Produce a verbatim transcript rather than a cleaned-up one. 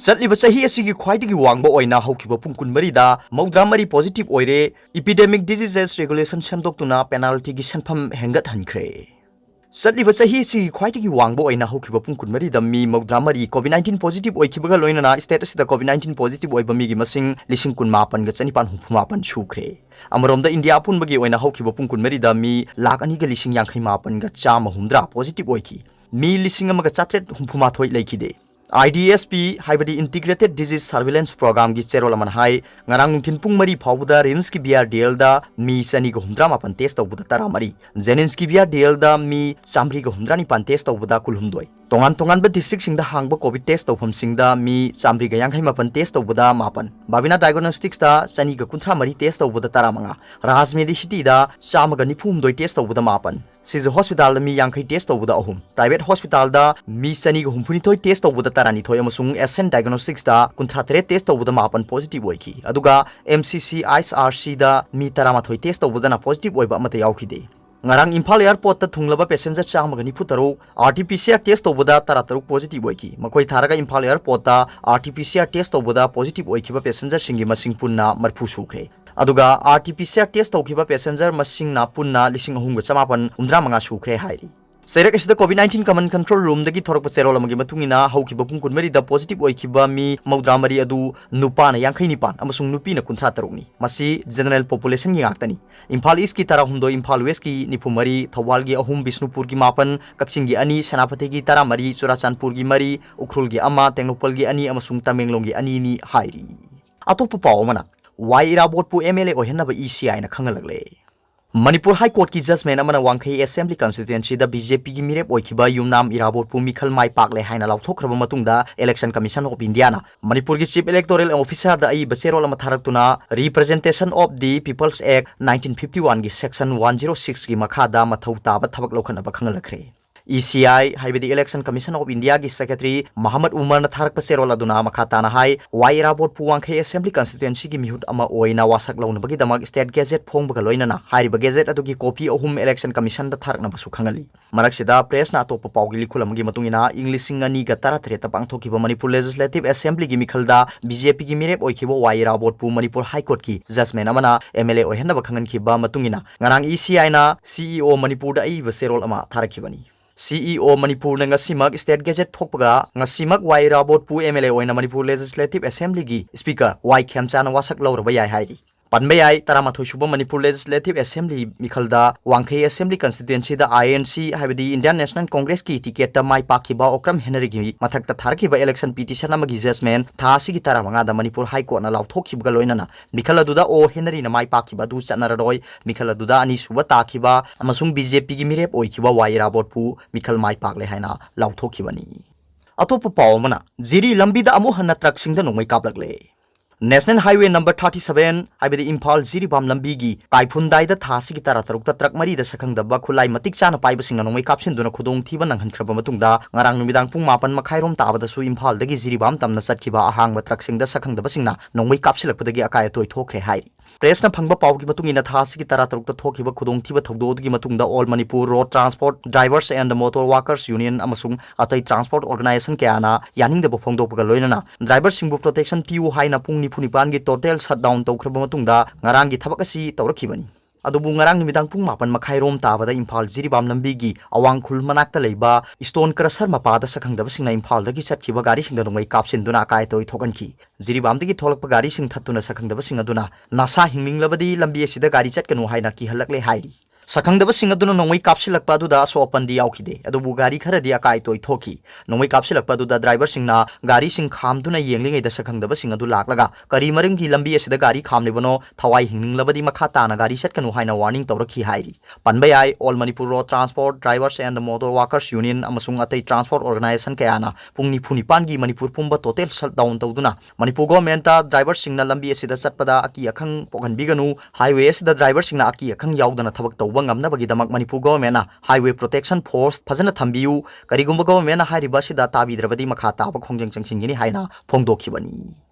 ꯆꯠꯂꯤꯕ ꯆꯍꯤ ꯑꯁꯤꯒꯤ ꯈ꯭ꯋꯥꯏꯗꯒꯤ ꯋꯥꯡꯕ ꯑꯣꯏꯅ ꯍꯧꯈꯤꯕ ꯄꯨꯡ ꯀꯨꯟꯃꯔꯤꯗ ꯃꯧꯗ꯭ꯔꯥ ꯃꯔꯤ positive ꯑꯣꯏꯔꯦ꯫ Epidemic Diseases Regulation ꯁꯦꯝꯗꯣꯛꯇꯨꯅ penaltyꯒꯤ ꯁꯦꯟꯐꯝ ꯍꯦꯟꯒꯠꯍꯟꯈ꯭ꯔꯦ꯫ ꯆꯠꯂꯤꯕ ꯆꯍꯤ ꯑꯁꯤꯒꯤ ꯈ꯭ꯋꯥꯏꯗꯒꯤ ꯋꯥꯡꯕ ꯑꯣꯏꯅ ꯍꯧꯈꯤꯕ ꯄꯨꯡ ꯀꯨꯟꯃꯔꯤꯗ ꯃꯤ ꯃꯧꯗ꯭ꯔꯥ ꯃꯔꯤ COVID nineteen positive ꯑꯣꯏꯈꯤꯕꯒ ꯂꯣꯏꯅꯅ state ꯑꯁꯤꯗ COVID nineteen positive ꯑꯣꯏꯕ ꯃꯤꯒꯤ ꯃꯁꯤꯡ ꯂꯤꯁꯤꯡ ꯀꯨꯟ ꯃꯥꯄꯟꯒ ꯆꯅꯤꯄꯥꯟ ꯍꯨꯝꯐꯨ ꯃꯥꯄꯟ ꯁꯨꯈ꯭ꯔꯦ꯫ ꯑꯃꯔꯣꯝꯗ, ꯏꯟꯗꯤꯌꯥ ꯑꯄꯨꯟꯕꯒꯤ ꯑꯣꯏꯅ ꯍꯧꯈꯤꯕ ꯄꯨꯡ ꯀꯨꯟꯃꯔꯤꯗ ꯃꯤ ꯂꯥꯈ ꯑꯅꯤꯒ ꯂꯤꯁꯤꯡ ꯌꯥꯡꯈꯩ ꯃꯥꯄꯟꯒ ꯆꯥꯝꯃ ꯍꯨꯝꯗ꯭ꯔꯥ positive ꯑꯣꯏꯈꯤ꯫ ꯃꯤ ꯂꯤꯁꯤꯡ ꯑꯃꯒ ꯆꯥꯇ꯭ꯔꯦꯠ ꯍꯨꯝꯐꯨ ꯃꯥꯊꯣꯏ ꯂꯩꯈꯤꯗꯦ꯫ IDSP, ꯍꯥꯏꯕꯗꯤ Integrated Disease Surveillance Programꯒꯤ ꯆꯦꯔꯣꯜ ꯑꯃꯅ ꯍꯥꯏ, ꯉꯔꯥꯡ ꯅꯨꯡꯊꯤꯜ ꯄꯨꯡ ꯃꯔꯤ ꯐꯥꯎꯕꯗ RIMSꯀꯤ BRDLꯗ ꯃꯤ ꯆꯅꯤꯒ ꯍꯨꯝꯗ꯭ꯔꯥ ꯃꯥꯄꯟ test ꯇꯧꯕꯗ ꯇꯔꯥꯃꯔꯤ, JNIMSꯀꯤ BRDLꯗ ꯃꯤ ꯆꯥꯃꯔꯤꯒ ꯍꯨꯝꯗ꯭ꯔꯥ ꯅꯤꯄꯥꯟ test ꯇꯧꯕꯗ ꯀꯨꯟꯍꯨꯝꯗꯣꯏ, ꯇꯣꯉꯥꯟ ꯇꯣꯉꯥꯟꯕ districtꯁꯤꯡꯗ ꯍꯥꯡꯕ COVID test ꯇꯧꯐꯝꯁꯤꯡꯗ ꯃꯤ ꯆꯥꯃꯔꯤꯒ ꯌꯥꯡꯈꯩ ꯃꯥꯄꯟ test ꯇꯧꯕꯗ ꯃꯥꯄꯟ, ꯕꯥꯕꯤꯅꯥ Diagnosticsꯇ ꯆꯅꯤꯒ ꯀꯨꯟꯊ꯭ꯔꯥ ꯃꯔꯤ test ꯇꯧꯕꯗ ꯇꯔꯥꯃꯉꯥ, Raj Medicityꯗ ꯆꯥꯝꯃꯒ ꯅꯤꯐꯨ ꯍꯨꯝꯗꯣꯏ test ꯇꯧꯕꯗ ꯃꯥꯄꯟ, Sijou Hospitalꯗ ꯃꯤ ꯌꯥꯡꯈꯩ test ꯇꯧꯕꯗ ꯑꯍꯨꯝ, private hospitalꯗ ꯃꯤ ꯆꯅꯤꯒ ꯍꯨꯝꯐꯨꯅꯤꯊꯣꯏ test ꯇꯧꯕꯗ ꯇꯔꯥꯅꯤꯊꯣꯏ ꯑꯃꯁꯨꯡ Ascent Diagnosticsꯇ ꯀꯨꯟꯊ꯭ꯔꯥ ꯇꯔꯦꯠ test ꯇꯧꯕꯗ ꯃꯥꯄꯟ positive ꯑꯣꯏꯈꯤ꯫ ꯑꯗꯨꯒ MCC IHRCꯗ ꯃꯤ ꯇꯔꯥꯃꯥꯊꯣꯏ test ꯇꯧꯕꯗꯅ positive ꯑꯣꯏꯕ ꯑꯃꯠꯇ ꯌꯥꯎꯈꯤꯗꯦ꯫ ꯉꯔꯥꯡ ꯏꯝꯐꯥꯜ airportꯇ ꯊꯨꯡꯂꯕ passenger ꯆꯥꯝꯃꯒ ꯅꯤꯐꯨ ꯇꯔꯨꯛ RT-PCR test ꯇꯧꯕꯗ ꯇꯔꯥꯇꯔꯨꯛ positive ꯑꯣꯏꯈꯤ꯫ ꯃꯈꯣꯏ ꯊꯥꯔꯒ ꯏꯝꯐꯥꯜ airportꯇ RT-PCR test ꯇꯧꯕꯗ positive ꯑꯣꯏꯈꯤꯕ passengerꯁꯤꯡꯒꯤ ꯃꯁꯤꯡ ꯄꯨꯟꯅ ꯃꯔꯤꯐꯨ ꯁꯨꯈ꯭ꯔꯦ꯫ ꯑꯗꯨꯒ RT-PCR test ꯇꯧꯈꯤꯕ passenger ꯃꯁꯤꯡꯅ ꯄꯨꯟꯅ ꯂꯤꯁꯤꯡ ꯑꯍꯨꯝꯒ ꯆꯃꯥꯄꯟ ꯍꯨꯝꯗ꯭ꯔꯥ ꯃꯉꯥ ꯁꯨꯈ꯭ꯔꯦ ꯍꯥꯏꯔꯤ꯫ ꯆꯩꯔꯛ ꯑꯁꯤꯗ COVID nineteen Command Control Roomꯗꯒꯤ ꯊꯣꯔꯛꯄ ꯆꯦꯔꯣꯜ ꯑꯃꯒꯤ ꯃꯇꯨꯡ ꯏꯟꯅ, ꯍꯧꯈꯤꯕ ꯄꯨꯡ ꯀꯨꯟꯃꯔꯤꯗ positive ꯑꯣꯏꯈꯤꯕ ꯃꯤ ꯃꯧꯗ꯭ꯔꯥ ꯃꯔꯤ ꯑꯗꯨ ꯅꯨꯄꯥꯅ ꯌꯥꯡꯈꯩ ꯅꯤꯄꯥꯟ ꯑꯃꯁꯨꯡ ꯅꯨꯄꯤꯅ ꯀꯨꯟꯊ꯭ꯔꯥ ꯇꯔꯨꯛꯅꯤ꯫ ꯃꯁꯤ general populationꯒꯤ ꯉꯥꯛꯇꯅꯤ꯫ ꯏꯝꯐꯥꯜ Eastꯀꯤ ꯇꯔꯥꯍꯨꯝꯗꯣꯏ, ꯏꯝꯐꯥꯜ Westꯀꯤ ꯅꯤꯐꯨ ꯃꯔꯤ, ꯊꯧꯕꯥꯜꯒꯤ ꯑꯍꯨꯝ, ꯕꯤꯁꯅꯨꯄꯨꯔꯒꯤ ꯃꯥꯄꯟ, ꯀꯛꯆꯤꯡꯒꯤ ꯑꯅꯤ, ꯁꯦꯅꯥꯄꯇꯤꯒꯤ ꯇꯔꯥꯃꯔꯤ, ꯆꯨꯔꯥꯆꯥꯟꯄꯨꯔꯒꯤ ꯃꯔꯤ, ꯎꯈ꯭ꯔꯨꯜꯒꯤ ꯑꯃ, ꯇꯦꯡꯅꯧꯄꯜꯒꯤ ꯑꯅꯤ ꯑꯃꯁꯨꯡ ꯇꯃꯦꯡꯂꯣꯡꯒꯤ ꯑꯅꯤꯅꯤ ꯍꯥꯏꯔꯤ꯫ ꯑꯇꯣꯞꯄ ꯄꯥꯎ ꯑꯃꯅ, ꯋꯥꯏ ꯏꯔꯥꯕꯣꯠꯄꯨ MLA ꯑꯣꯏꯍꯟꯅꯕ ECIꯅ ꯈꯪꯍꯜꯂꯛꯂꯦ꯫ ꯃꯅꯤꯄꯨꯔ High Courtꯀꯤ judgement ꯑꯃꯅ ꯋꯥꯡꯈꯩ Assembly Constituencyꯗ BJPꯒꯤ ꯃꯤꯔꯦꯞ ꯑꯣꯏꯈꯤꯕ ꯌꯨꯝꯅꯥꯝ ꯏꯔꯥꯕꯣꯠꯄꯨ ꯃꯤꯈꯜ ꯃꯥꯏ ꯄꯥꯛꯂꯦ ꯍꯥꯏꯅ ꯂꯥꯎꯊꯣꯛꯈ꯭ꯔꯕ ꯃꯇꯨꯡꯗ, Election Commission of Indiaꯅ ꯃꯅꯤꯄꯨꯔꯒꯤ Chief Electoral Officerꯗ ꯑꯏꯕ ꯆꯦꯔꯣꯜ ꯑꯃ ꯊꯥꯔꯛꯇꯨꯅ, Representation of the People's Act nineteen fifty oneꯒꯤ Section one zero sixꯀꯤ ꯃꯈꯥꯗ ꯃꯊꯧ ꯇꯥꯕ ꯊꯕꯛ ꯂꯧꯈꯠꯅꯕ ꯈꯪꯍꯜꯂꯛꯈ꯭ꯔꯦ꯫ E C I, ꯍꯥꯏꯕꯗꯤ Election Commission of Indiaꯒꯤ Secretary ꯃꯍꯃꯗ ꯎꯃꯔꯅ ꯊꯥꯔꯛꯄ ꯆꯦꯔꯣꯜ ꯑꯗꯨꯅ ꯃꯈꯥ ꯇꯥꯅ ꯍꯥꯏ, ꯋꯥꯏ ꯏꯔꯥꯕꯣꯠꯄꯨ ꯋꯥꯡꯈꯩ Assembly Constituencyꯒꯤ ꯃꯤꯍꯨꯠ ꯑꯃ ꯑꯣꯏꯅ ꯋꯥꯁꯛ ꯂꯧꯅꯕꯒꯤꯗꯃꯛ State Gazette ꯐꯣꯡꯕꯒ ꯂꯣꯏꯅꯅ ꯍꯥꯏꯔꯤꯕ Gazette ꯑꯗꯨꯒꯤ copy ꯑꯍꯨꯝ Election Commissionꯗ ꯊꯥꯔꯛꯅꯕꯁꯨ ꯈꯪꯍꯜꯂꯤ꯫ ꯃꯔꯛꯁꯤꯗ pressꯅ ꯑꯇꯣꯞꯄ ꯄꯥꯎꯒꯤ ꯂꯤꯈꯨꯜ ꯑꯃꯒꯤ ꯃꯇꯨꯡ ꯏꯟꯅ, ꯏꯪ ꯂꯤꯁꯤꯡ ꯑꯅꯤꯒ ꯇꯔꯥꯇꯔꯦꯠꯇ ꯄꯥꯡꯊꯣꯛꯈꯤꯕ ꯃꯅꯤꯄꯨꯔ Legislative Assemblyꯒꯤ ꯃꯤꯈꯜꯗ BJPꯒꯤ ꯃꯤꯔꯦꯞ ꯑꯣꯏꯈꯤꯕ ꯋꯥꯏ ꯏꯔꯥꯕꯣꯠꯄꯨ ꯃꯅꯤꯄꯨꯔ High Courtꯀꯤ judgement ꯑꯃꯅ MLA ꯑꯣꯏꯍꯟꯅꯕ ꯈꯪꯍꯟꯈꯤꯕ ꯃꯇꯨꯡ ꯏꯟꯅ, ꯉꯔꯥꯡ E C Iꯅ CEO ꯃꯅꯤꯄꯨꯔꯗ ꯑꯏꯕ ꯆꯦꯔꯣꯜ ꯑꯃ ꯊꯥꯔꯛꯈꯤꯕꯅꯤ꯫ CEO ꯃꯅꯤꯄꯨꯔꯅ ꯉꯁꯤꯃꯛ State Gazette ꯊꯣꯛꯄꯒ, ꯉꯁꯤꯃꯛ ꯋꯥꯏ ꯏꯔꯥꯕꯣꯠꯄꯨ MLA ꯑꯣꯏꯅ ꯃꯅꯤꯄꯨꯔ Legislative Assemblyꯒꯤ Speaker ꯋꯥꯏ ꯈꯦꯝꯆꯥꯅ ꯋꯥꯁꯛ ꯂꯧꯔꯕ ꯌꯥꯏ ꯍꯥꯏꯔꯤ꯫ ꯄꯟꯕ ꯌꯥꯏ, ꯇꯔꯥꯃꯥꯊꯣꯏ ꯁꯨꯕ ꯃꯅꯤꯄꯨꯔ Legislative Assembly ꯃꯤꯈꯜꯗ ꯋꯥꯡꯈꯩ Assembly Constituencyꯗ INC, ꯍꯥꯏꯕꯗꯤ Indian National Congressꯀꯤ ticketꯇ ꯃꯥꯏ ꯄꯥꯛꯈꯤꯕ ꯑꯣꯀ꯭ꯔꯝ ꯍꯦꯅꯔꯤꯒꯤ ꯃꯊꯛꯇ ꯊꯥꯔꯛꯈꯤꯕ election petition ꯑꯃꯒꯤ judgement ꯊꯥ ꯑꯁꯤꯒꯤ ꯇꯔꯥꯃꯉꯥꯗ ꯃꯅꯤꯄꯨꯔ High Courtꯅ ꯂꯥꯎꯊꯣꯛꯈꯤꯕꯒ ꯂꯣꯏꯅꯅ, ꯃꯤꯈꯜ ꯑꯗꯨꯗ ꯑꯣ ꯍꯦꯅꯔꯤꯅ ꯃꯥꯏ ꯄꯥꯛꯈꯤꯕ ꯑꯗꯨ ꯆꯠꯅꯔꯔꯣꯏ꯫ ꯃꯤꯈꯜ ꯑꯗꯨꯗ ꯑꯅꯤꯁꯨꯕ ꯇꯥꯈꯤꯕ ꯑꯃꯁꯨꯡ BJPꯒꯤ ꯃꯤꯔꯦꯞ ꯑꯣꯏꯈꯤꯕ ꯋꯥꯏ ꯏꯔꯥꯕꯣꯠꯄꯨ ꯃꯤꯈꯜ ꯃꯥꯏ ꯄꯥꯛꯂꯦ ꯍꯥꯏꯅ ꯂꯥꯎꯊꯣꯛꯈꯤꯕꯅꯤ꯫ ꯑꯇꯣꯞꯄ ꯄꯥꯎ ꯑꯃꯅ, ꯖꯤꯔꯤ ꯂꯝꯕꯤꯗ ꯑꯃꯨꯛ ꯍꯟꯅ truckꯁꯤꯡꯗ ꯅꯣꯡꯃꯩ ꯀꯥꯞꯂꯛꯂꯦ꯫ National Highway number thirty seven, ꯍꯥꯏꯕꯗꯤ ꯏꯝꯐꯥꯜ ꯖꯤꯔꯤꯕꯥꯝ ꯂꯝꯕꯤꯒꯤ ꯀꯥꯏꯐꯨꯟꯗꯥꯏꯗ ꯊꯥ ꯑꯁꯤꯒꯤ ꯇꯔꯥꯇꯔꯨꯛꯇ truck ꯃꯔꯤꯗ ꯁꯛꯈꯪꯗꯕ ꯈꯨꯠꯂꯥꯏ ꯃꯇꯤꯛ ꯆꯥꯅ ꯄꯥꯏꯕꯁꯤꯡꯅ ꯅꯣꯡꯃꯩ ꯀꯥꯞꯁꯤꯟꯗꯨꯅ ꯈꯨꯗꯣꯡꯊꯤꯕ ꯅꯪꯍꯟꯈ꯭ꯔꯕ ꯃꯇꯨꯡꯗ, ꯉꯔꯥꯡ ꯅꯨꯃꯤꯗꯥꯡ ꯄꯨꯡ ꯃꯥꯄꯟ ꯃꯈꯥꯏꯔꯣꯝ ꯇꯥꯕꯗꯁꯨ ꯏꯝꯐꯥꯜꯗꯒꯤ ꯖꯤꯔꯤꯕꯥꯝ ꯇꯝꯅ ꯆꯠꯈꯤꯕ ꯑꯍꯥꯡꯕ truckꯁꯤꯡꯗ ꯁꯛꯈꯪꯗꯕꯁꯤꯡꯅ ꯅꯣꯡꯃꯩ ꯀꯥꯞꯁꯤꯜꯂꯛꯄꯗꯒꯤ ꯑꯀꯥꯏ ꯑꯇꯣꯏ ꯊꯣꯛꯈ꯭ꯔꯦ ꯍꯥꯏꯔꯤ꯫ Pressꯅ ꯐꯪꯕ ꯄꯥꯎꯒꯤ ꯃꯇꯨꯡ ꯏꯟꯅ, ꯊꯥ ꯑꯁꯤꯒꯤ ꯇꯔꯥꯇꯔꯨꯛꯇ ꯊꯣꯛꯈꯤꯕ ꯈꯨꯗꯣꯡꯊꯤꯕ ꯊꯧꯗꯣꯛ ꯑꯗꯨꯒꯤ ꯃꯇꯨꯡꯗ All Manipur Road Transport Drivers and Motor Workers Union ꯑꯃꯁꯨꯡ ꯑꯇꯩ transport organisation ꯀꯌꯥꯅ ꯌꯥꯅꯤꯡꯗꯕ ꯐꯣꯡꯗꯣꯛꯄꯒ ꯂꯣꯏꯅꯅ driverꯁꯤꯡꯕꯨ protection ꯄꯤꯌꯨ ꯍꯥꯏꯅ ꯄꯨꯡ ꯅꯤꯐꯨ ꯅꯤꯄꯥꯟꯒꯤ total shutdown ꯇꯧꯈ꯭ꯔꯕ ꯃꯇꯨꯡꯗ ꯉꯔꯥꯡꯒꯤ ꯊꯕꯛ ꯑꯁꯤ ꯇꯧꯔꯛꯈꯤꯕꯅꯤ꯫ ꯑꯗꯨꯕꯨ ꯉꯔꯥꯡ ꯅꯨꯃꯤꯗꯥꯡ ꯄꯨꯡ ꯃꯥꯄꯟ ꯃꯈꯥꯏꯔꯣꯝ ꯇꯥꯕꯗ ꯏꯝꯐꯥꯜ ꯖꯤꯔꯤꯕꯥꯝ ꯂꯝꯕꯤꯒꯤ ꯑꯋꯥꯡ ꯈꯨꯜ ꯃꯅꯥꯛꯇ ꯂꯩꯕ stone crusher ꯃꯄꯥꯗ ꯁꯛꯈꯪꯗꯕꯁꯤꯡꯅ ꯏꯝꯐꯥꯜꯗꯒꯤ ꯆꯠꯈꯤꯕ ꯒꯥꯔꯤꯁꯤꯡꯗ ꯅꯣꯡꯃꯩ ꯀꯥꯞꯁꯤꯟꯗꯨꯅ ꯑꯀꯥꯏ ꯑꯇꯣꯏ ꯊꯣꯛꯍꯟꯈꯤ꯫ ꯖꯤꯔꯤꯕꯥꯝꯗꯒꯤ ꯊꯣꯛꯂꯛꯄ ꯒꯥꯔꯤꯁꯤꯡ ꯊꯠꯇꯨꯅ ꯁꯛꯈꯪꯗꯕꯁꯤꯡ ꯑꯗꯨꯅ ꯅꯁꯥ ꯍꯤꯡꯅꯤꯡꯂꯕꯗꯤ ꯂꯝꯕꯤ ꯑꯁꯤꯗ ꯒꯥꯔꯤ ꯆꯠꯀꯅꯨ ꯍꯥꯏꯅ ꯀꯤꯍꯜꯂꯛꯂꯦ ꯍꯥꯏꯔꯤ꯫ ꯁꯛꯈꯪꯗꯕꯁꯤꯡ ꯑꯗꯨꯅ ꯅꯣꯡꯃꯩ ꯀꯥꯞꯁꯤꯜꯂꯛꯄ ꯑꯗꯨꯗ ꯑꯁꯣꯛ ꯑꯄꯟꯗꯤ ꯌꯥꯎꯈꯤꯗꯦ, ꯑꯗꯨꯕꯨ ꯒꯥꯔꯤ ꯈꯔꯗꯤ ꯑꯀꯥꯏ ꯑꯇꯣꯏ ꯊꯣꯛꯈꯤ꯫ ꯅꯣꯡꯃꯩ ꯀꯥꯞꯁꯤꯜꯂꯛꯄ ꯑꯗꯨꯗ driverꯁꯤꯡꯅ ꯒꯥꯔꯤꯁꯤꯡ ꯈꯥꯝꯗꯨꯅ ꯌꯦꯡꯂꯤꯉꯩꯗ ꯁꯛꯈꯪꯗꯕꯁꯤꯡ ꯑꯗꯨ ꯂꯥꯛꯂꯒ ꯀꯔꯤ ꯃꯔꯝꯒꯤ ꯂꯝꯕꯤ ꯑꯁꯤꯗ ꯒꯥꯔꯤ ꯈꯥꯝꯂꯤꯕꯅꯣ, ꯊꯋꯥꯏ ꯍꯤꯡꯅꯤꯡꯂꯕꯗꯤ ꯃꯈꯥ ꯇꯥꯅ ꯒꯥꯔꯤ ꯆꯠꯀꯅꯨ ꯍꯥꯏꯅ warning ꯇꯧꯔꯛꯈꯤ ꯍꯥꯏꯔꯤ꯫ ꯄꯟꯕ ꯌꯥꯏ, All Manipur Road Transport Drivers and Motor Workers Union ꯑꯃꯁꯨꯡ ꯑꯇꯩ transport organisation ꯀꯌꯥꯅ ꯄꯨꯡ ꯅꯤꯐꯨ ꯅꯤꯄꯥꯟꯒꯤ ꯃꯅꯤꯄꯨꯔ ꯄꯨꯝꯕ total shutdown ꯇꯧꯗꯨꯅ ꯃꯅꯤꯄꯨꯔ governmentꯇ driverꯁꯤꯡꯅ ꯂꯝꯕꯤ ꯑꯁꯤꯗ ꯆꯠꯄꯗ ꯑꯀꯤ ꯑꯈꯪ ꯄꯣꯛꯍꯟꯕꯤꯒꯅꯨ, highway ꯑꯁꯤꯗ driverꯁꯤꯡꯅ ꯑꯀꯤ ꯑꯈꯪ ꯌꯥꯎꯗꯅ ꯊꯕꯛ ꯇꯧꯕ ꯊꯣꯛꯄ ꯉꯝꯅꯕꯒꯤꯗꯃꯛ ꯃꯅꯤꯄꯨꯔ ꯒꯣꯚꯔꯟꯃꯦꯟꯠꯅ Highway Protection Force ꯐꯖꯅ ꯊꯝꯕꯤꯌꯨ, ꯀꯔꯤꯒꯨꯝꯕ ꯒꯣꯚꯔꯟꯃꯦꯟꯠꯅ ꯍꯥꯏꯔꯤꯕ ꯑꯁꯤꯗ ꯇꯥꯕꯤꯗ꯭ꯔꯕꯗꯤ ꯃꯈꯥ ꯇꯥꯕ ꯈꯣꯡꯖꯪ ꯆꯪꯁꯤꯟꯒꯅꯤ ꯍꯥꯏꯅ ꯐꯣꯡꯗꯣꯛꯈꯤꯕꯅꯤ꯫